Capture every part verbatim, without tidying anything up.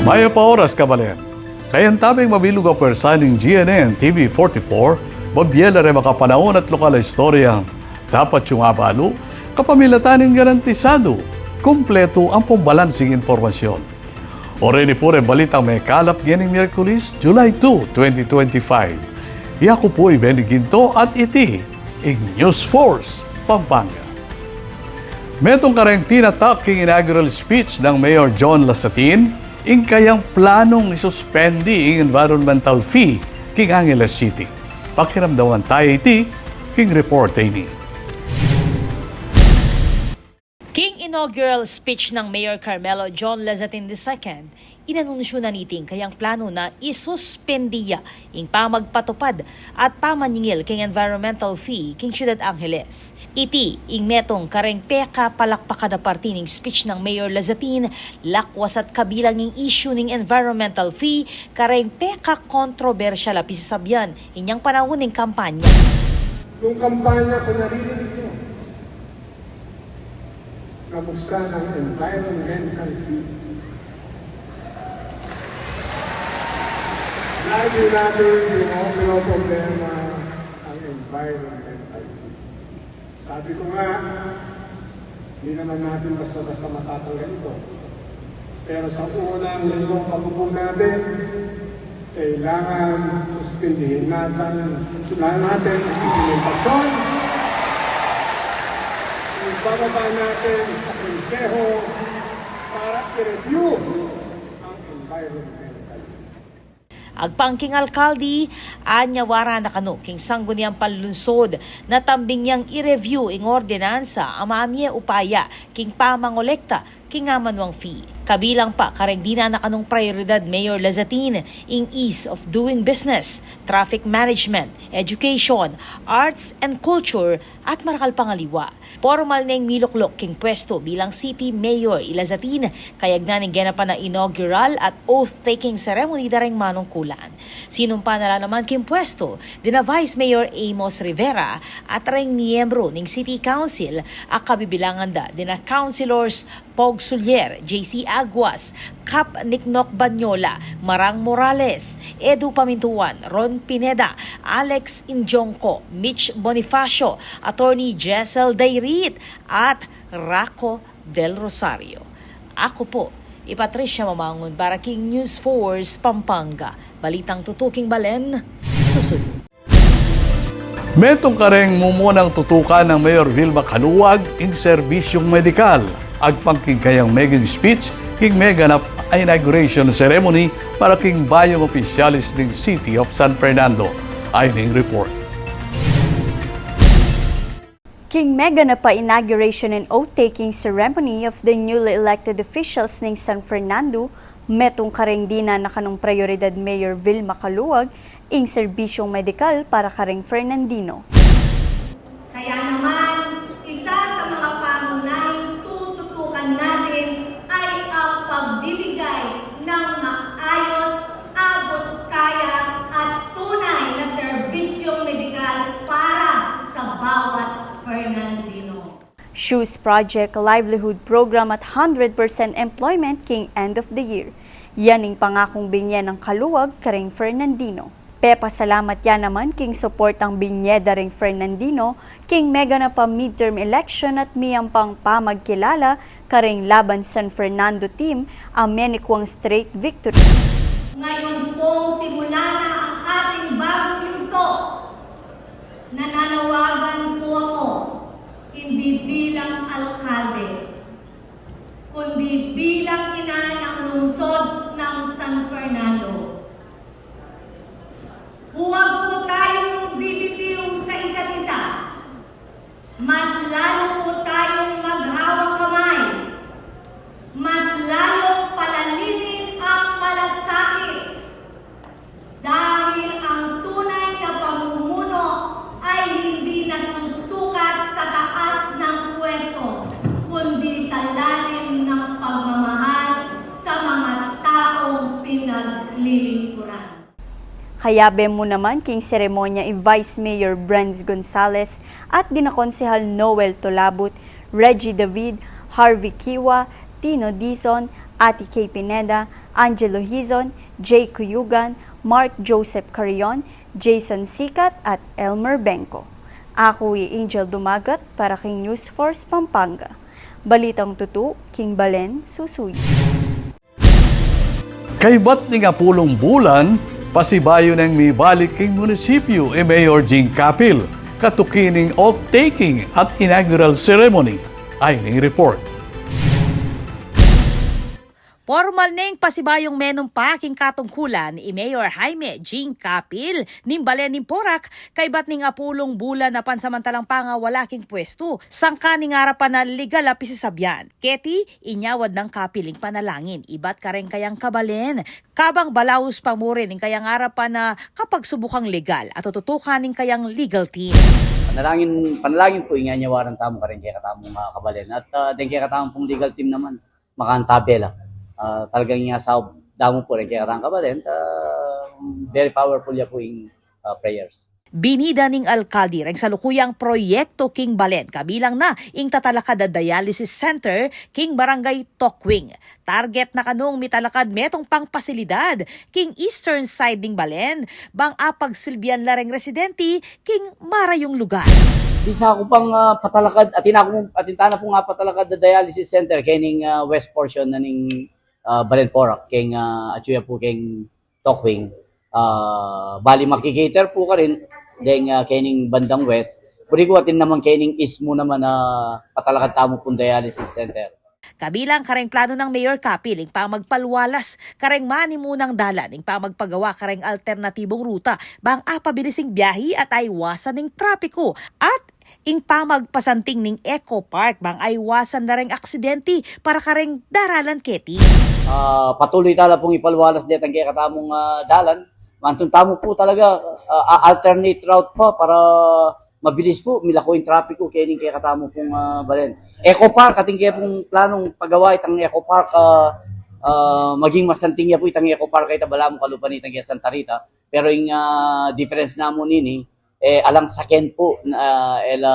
Mayap a oras, kabalen. Kayabe ing mabilug a pwersa ning G N N T V forty-four, babie la reng makapanaun at lokal a istorya. Dapat yung abalu, kapamilatan ning garantisadu, kumpletu ampong balansing impormasyon. O reni pu reng balitang mekalap ngening Miyerkules, July two, twenty twenty-five. Yaku pu i Benny Ginto at iti ing News Force Pampanga. Metung kareng tinatak king inaugural speech nang Mayor John Lazatin, ing kayang planung isuspendi ing environmental fee king Angeles City. Pakiramdaman taya iti king report a ini. King inaugural speech nang Mayor Carmelo John Lazatin the second, inanunsyu na niti ing kayang planu na isuspendi ya ing pamagpatupad at pamanyingil king environmental fee king Ciudad Angeles. Iti ing metung kareng pekapalakpakan a parti ning speech nang Mayor Lazatin, lakwas at kabilang ing issue ning environmental fee kareng pekakontrobersyal a pisasabian inyang panaun ning kampanya. Nung kampanya ku, naririnig nyo na buksan ang environmental fee. Lagi natin pino-, pinoproblema ang environmental fee. Sabi ko nga, hindi naman natin basta-basta matatanggal ito. Pero sa unang linggong pag-upo natin, kailangan suspindihin natin, sundan natin ang implementasyon. Ibababa natin sa konseho para i-review ang environmental. Agpang king alkalde, anyawara na kanu king Sangguniang Panlunsod na tambing yang i-review ing ordinansa a mamie upaya king pamangolekta king amanuang fee. Kabilang pa kareng dinan na kanung prayoridad Mayor Lazatin, ing ease of doing business, traffic management, education, arts and culture, at marakal pang aliwa. Pormal neng milukluk king pwestu bilang City Mayor i Lazatin, kayagnan ning genapan a inaugural at oath-taking ceremony da reng manungkulan. Sinumpa na la naman king pwestu dina Vice Mayor Amos Rivera at reng miyembru ning City Council a kabibilangan da dina Councilors Pog Sulier, J C Aguas, Kap Niknok Banyola, Marang Morales, Edu Pamintuan, Ron Pineda, Alex Injongco, Mitch Bonifacio, Attorney Jessel Dayrit, at Raco Del Rosario. Aku pu i Patricia Mamangun para king News Force Pampanga. Balitang tutuking balen, susunod. Metung kareng mumunang tutukan nang Mayor Vilma Caluag ing serbisyung medikal, agpang king kayang mega speech king meganap a inauguration ceremony para king bayung opisyalis ning City of San Fernando. Ayni ing report. King meganap a inauguration and oath-taking ceremony of the newly elected officials ning San Fernando, metung kareng dinan na kanung prayoridad Mayor Vilma Caluag, ing serbisyung medikal para kareng Fernandino. Kaya naman, isa sa mga pangunahing tututukan natin ay ang pagbibigay ng maayos, abot kaya at tunay na serbisyong medikal para sa bawat Fernandino. Shoes Project, Livelihood Program at hundred percent employment king end of the year. Yan ing pangakung binye nang Caluag kareng Fernandino. Pepasalamat ya naman king suportang binye da reng Fernandino king meganap a midterm election at miyambang pamagkilala kareng laban San Fernando team a menikwang straight victory. Ngayon pong simula na ang ating bagong yugto. Nananawagan po ako, hindi bilang alkalde, kundi bilang ina ng lungsod ng San Fernando. Huwag po tayong bibitiw sa isa't isa. Mas lalo po tayong maghawak kamay. Mas lalong palalimin ang malasakit. Dahil ang tunay na pamumuno ay hindi nasusukat sa taas ng pwesto, kundi sa lalim ng pagmamahal sa mga taong pinaglilingkuran. Kayabe mu naman king seremonya i Vice Mayor Brenz Gonzales at dina Konsehal Noel Tolabut, Reggie David, Harvey Kiwa, Tino Dizon, Ate Kay Pineda, Angelo Hizon, Jay Cuyugan, Mark Joseph Carrion, Jason Sikat at Elmer Bengco. Aku i Angel Dumagat para king News Force Pampanga. Balitang tutu king balen susuyu. Kaybat ning apulung bulan, pasibayu neng mibalik king munisipyu i Mayor Jing Capil, katuki ning oath-taking at inaugural ceremony. Ay ning report. Pormal neng pasibayung menumpa king katungkulan i Mayor Jaime Jing Capil ning balen ning Porac, kaybat ning apulung bulan a pansamantalang pangawala king pwestu, sangkan ning arapan a legal a pisisabyan. Keti, inyawad nang Capil ing panalangin ibat kareng kayang kabalen, kabang balaus pa mu rin ing kayang arapan a kapagsubukang legal at tututukan ning kayang legal team. Panalangin, panalangin pu ing anyawaran tamu kareng kekatamung, ah, kabalen at, ah, deng kekatamu pung legal team naman, makantabe la. Ah, talagang ing asawa damu pu reng kekatamung kabalen, ah, very powerful ya pu ing, ah, prayers. Binida ning alkalde reng salukuyang proyekto king balen, kabilang na ing tatalakad a dialysis center king Barangay Tokwing. Target na kanung mitalakad metung pang pasilidad king eastern side ning balen, bang apagsilbian la reng residente king marayung lugar. Bisa ku pang, ah, patalakad, atin aku, atin tana pung, ah, patalakad a dialysis center kening, ah, west portion na ning, ah, balen Porac, keng, ah, atyu ya pu keng Tokwing. Ah, bali makikater pu karin deng, ah, kening bandang west. Buri ku atin naman kening east mu naman, ah, patalakad tamu pung dialysis center. Kabilang kareng planu nang Mayor Capil ing pamagpalwalas kareng manimunang dalan, ing pamagpagawa kareng alternatibung ruta bang apabilis ing biahi at aiwasan ing trapiku, at ing pamagpasanting ning Eco Park bang aiwasan da reng aksidente para kareng daralan keti. Ah, patuloy tala pung ipalwalas detang kekatamung, ah, dalan. Mantun tamu pu talaga, ah, a-, alternate route pa para mabilis pu milako ing trapiku kening kekatamu pung, ah, balen. Eco Park, atin ke pung planung pagawa itang Eco Park, ah, ah, maging masanting ya pu itang Eco Park a ita balamu kalupa nitang ke Santa Rita. Pero ing, ah, difference namu nini, eh, alang saken pu, ah, e la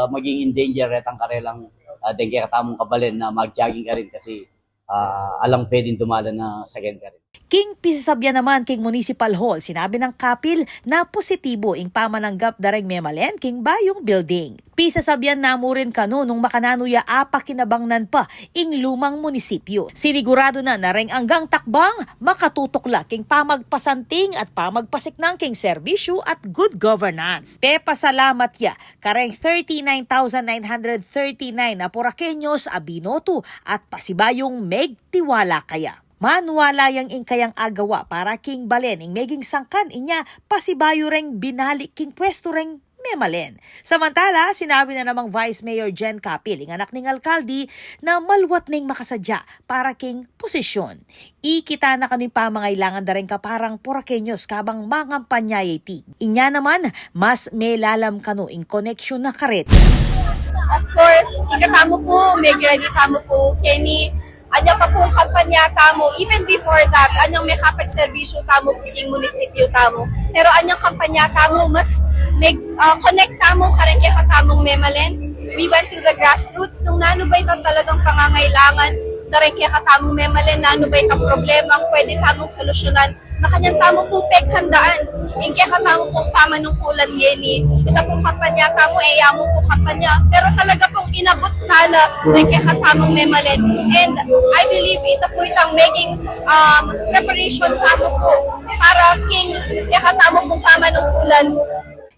maging in danger retang karelang, ah, deng kekatamung kabalen na mag-jogging karin kasi, ah, alang pwedeng dumalan na saken karin. King pisisabyan naman king Municipal Hall, sinabi nang Capil na positibo ing pamananggap da reng memalen king bayung building. Pisisabyan na mu rin kanu nung makananu ya apakinabangnan pa ing lumang munisipyu. Siniguradu na na reng anggang takbang makatutukla king pamagpasanting at pamagpasiknang king serbisyu at good governance. Pepasalamat ya kareng thirty-nine thousand nine hundred thirty-nine a Poraqueños a binotu at pasibayung megtiwala kaya. Manuala yang ing kayang agawa para king balen ing meging sangkan inya pasibayu reng binalik king pwestu reng memalen. Samantala, sinabi na namang Vice Mayor Jen Capil, ing anak ning alkalde, na maluat neng makasadya para king posisyon. Ikit na kanu ing pamangailangan da reng kaparang Poraqueños kabang mangampanya ya iti. Inya naman, mas melalam kanu ing koneksyon na karet. Of course, ikatamu pu, meg-ready tamu pu keni. Anya pa pung kampanya tamu, even before that, anyang mekapagserbisyu tamu king munisipyu tamu. Pero anyang kampanya tamu, mas meg-, ah, connect tamu kareng kekatamung memalen. We went to the grassroots nung nanu ba itang talagang pangangailangan da reng kekatamung memalen, nanu ba itang problema ang pwede tamung solusyonan. Makanyan tamu pu peghandaan ing kekatamu pung pamanungkulan ngeni. Ita pung kampanya tamu, e ya mu pu kampanya, pero talaga pung inabut tala ing kekatamung memalen. And I believe ita pu itang meging, um, preparation tamu pu para king kekatamu pung pamanungkulan.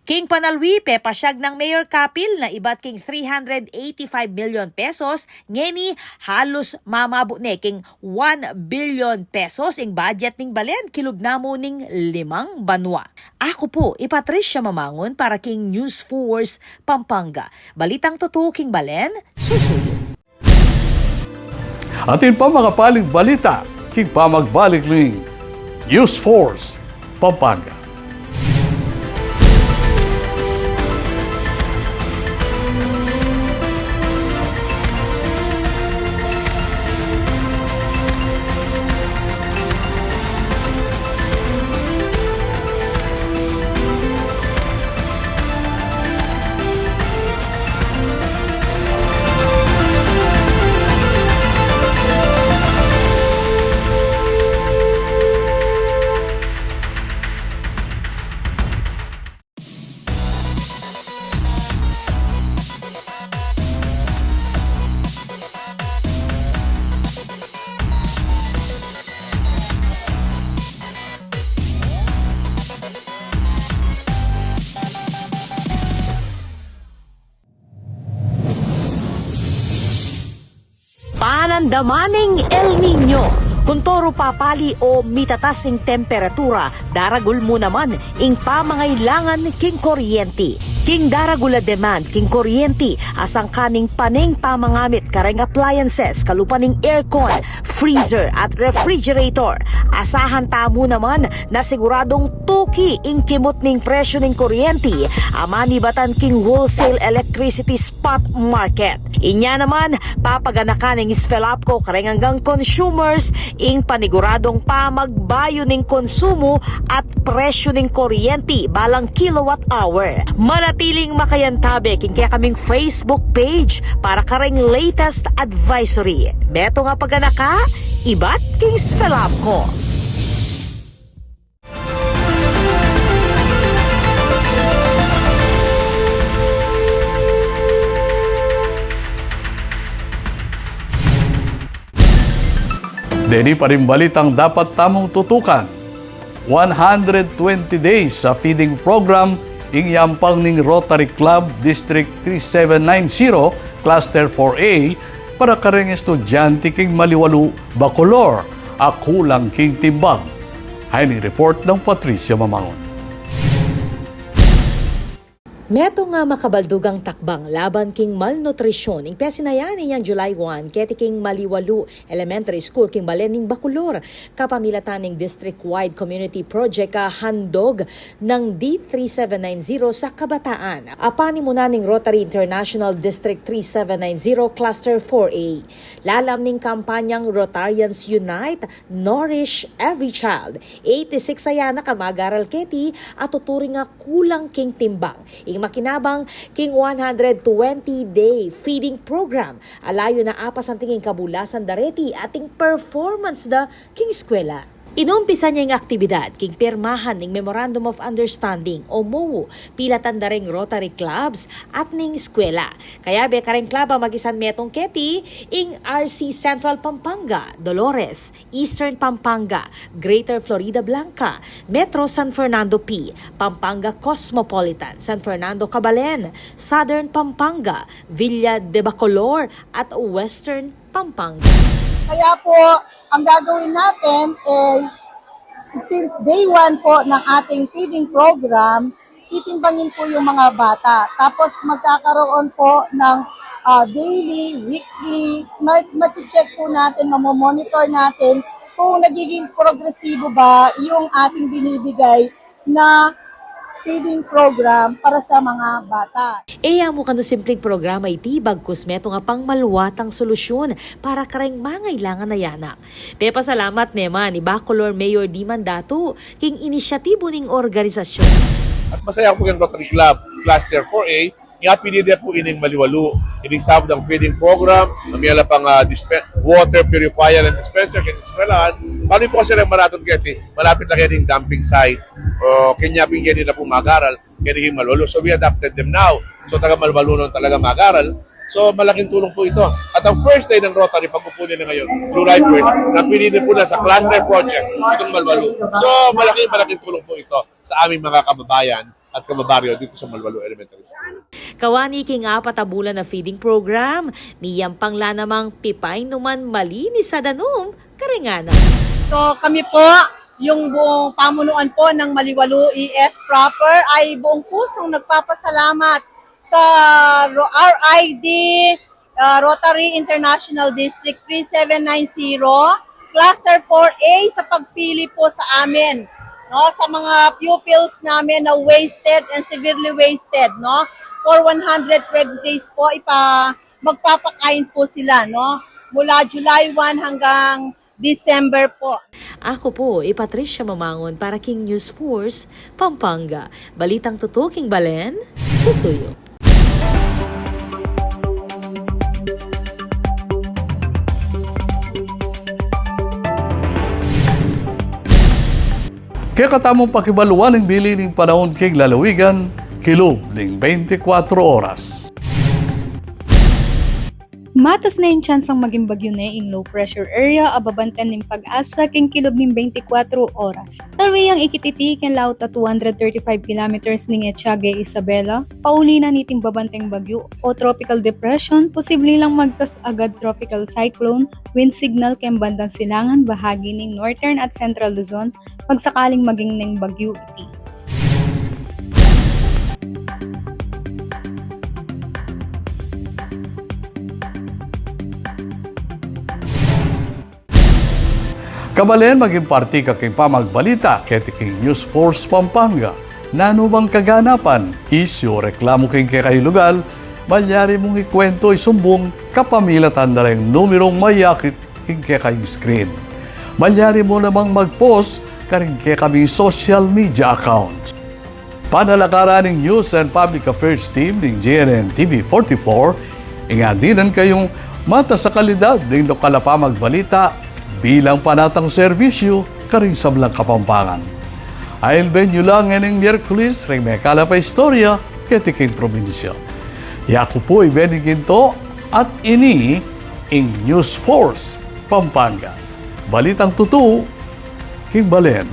King panalwi, pepasyag nang Mayor Capil na ibat king three hundred eighty-five million pesos, ngeni halus mamabu ne king one billion pesos ing budget ning balen kilub namu ning limang banua. Aku pu i Patricia Mamangun para king News Force Pampanga. Balitang tutu king balen, susuyu. Atin pang makapaling balita king pamagbalik ning News Force Pampanga. Damaning El Niño, kuntoru papali o mitatas ing temperatura, daragul mu naman ing pamangailangan king kuryenti. King daragul a demand king kuryenti, asangka ning pane ing pamangamit kareng appliances, kalupa ning aircon, freezer at refrigerator. Asahan tamu naman na siguradung tuki ing kimut ning presyu ning kuryenti a manibatan king wholesale electricity spot market. Inya naman, papaganakan ning SFELAPCO kareng anggang consumers ing paniguradung pamagbayu ning konsumu at presyu ning kuryenti balang kilowatt hour. Manatiling makayantabe king kekaming Facebook page para kareng latest advisory. Metung a paganaka ibat king SFELAPCO. Deni pa ring balitang dapat tamung tutukan. One hundred twenty days a feeding program ing yampang ning Rotary Club District three seven nine zero, Cluster four A, para kareng estudyante king Maliwalu, Bacolor, a kulang king timbang. Hay ni report nang Patricia Mamangun. Metung a makabaldugang takbang laban king malnutrisyun ing pesinayan inyang July one keti king Maliwalu Elementary School king balen ning Bacolor, kapamilatan ning district-wide community project a handog nang D three seven nine zero sa kabataan a panimunan ning Rotary International District three seven nine zero Cluster four A. Lalam ning kampanyang Rotarians Unite, Nourish Every Child, eighty-six a anak a mag-aral keti a tuturing a kulang king timbang ing makinabang king one hundred twenty day feeding program a layun a apasanting ing kabulasan da reti at ing performance da king eskwela. Inumpisan ya ing aktibidad king pirmahan ning Memorandum of Understanding o MOU, pilatan da reng Rotary Clubs at ning eskwela. Kayabe kareng club a magisan metung keti ing R C Central Pampanga, Dolores, Eastern Pampanga, Greater Florida Blanca, Metro San Fernando P, Pampanga Cosmopolitan, San Fernando Cabalen, Southern Pampanga, Villa de Bacolor, at Western Pampanga. Kaya po, ang gagawin natin, eh, since day one po ng ating feeding program, titimbangin po yung mga bata. Tapos magkakaroon po ng, ah, daily, weekly, ma-, ma-check po natin, mamomonitor natin kung nagiging progresibo ba yung ating binibigay na feeding program para sa mga bata. E ya mu kanu simpleng programa iti, bagkus metung a pangmaluatang solusyun para kareng mangailangan a anak. Pepasalamat ne man i Bacolor Mayor Dee Mandato king inisyatibu ning organisasyun. At masaya ako king Rotary Club Cluster four A, ing apinili pu ining Maliwalu, ining sabdang feeding program, na miyala pang, ah, dispe-, water purifier and dispenser, kaya sa eskwelahan, paano po kasi rin maratun kaya, malapit na kaya ning dumping site, o kanya pin kaya nila po mag-aral, kaya ning Maliwalu. So we adopted them now. So taga Maliwalu na talaga mag-aral. So malaking tulong po ito. At ang first day ng Rotary, pag upo nila ngayon, July first, napili din po na sa cluster project itong Maliwalu. So malaking, malaking tulong po ito sa aming mga kababayan at kababaryo dito sa Maliwalu Elementary School. Kawani king apat a bulan a feeding program, miyampang la namang pipainuman malinis a danum kareng anak. So kami po, yung buong pamunuan po ng Maliwalu E S proper, ay buong pusong nagpapasalamat sa Ro-, R I D, ah, Rotary International District three seven nine zero, Cluster four A, sa pagpili po sa amin, no, sa mga pupils namin na wasted and severely wasted, no, for one hundred twenty days po, ipa-, magpapakain po sila, no, mula July one hanggang December po. Ako po i Patricia Mamangon para king News Force Pampanga. Balitang tutuking balen, susuyu. Kekatamung pakibaluan ing bili ning panaun king lalawigan kilub ning beintikwatro oras. Matas na ing tsansang maging bagyu ne ing low pressure area a babanten ning PAGASA king kilub ning twenty-four oras. Talwe yang ikit iti king laut a two hundred thirty-five kilometers ning Etiaga Isabela. Pauli na niting babanteng bagyu o tropical depression, posible lang magtas agad tropical cyclone, wind signal keng bandang silangan bahagi ning northern at central Luzon, magsakaling maging neng bagyu iti. Kabalen, maging parti ka king pamagbalita keti king News Force Pampanga. Nanu mang kaganapan, isyu o reklamu king kekayung lugal, malyari mung ikuwentu, isumbung kapamilatan da reng numerung mayakit king kekayung screen. Malyari mu namang mag-post karing kekaming social media accounts. Panalakaran ning News and Public Affairs Team ning G N N T V forty-four, ing adinan kayung matas a kalidad ning lokal a pamagbalita bilang panatang serbisyu karing sablang Kapampangan. Ailben yu la ngening Miyerkules reng mekalap a istorya keti king probinsya. Yaku pu i Benny Ginto at ini ing News Force Pampanga. Balitang tutu king balen.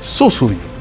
Susuyu.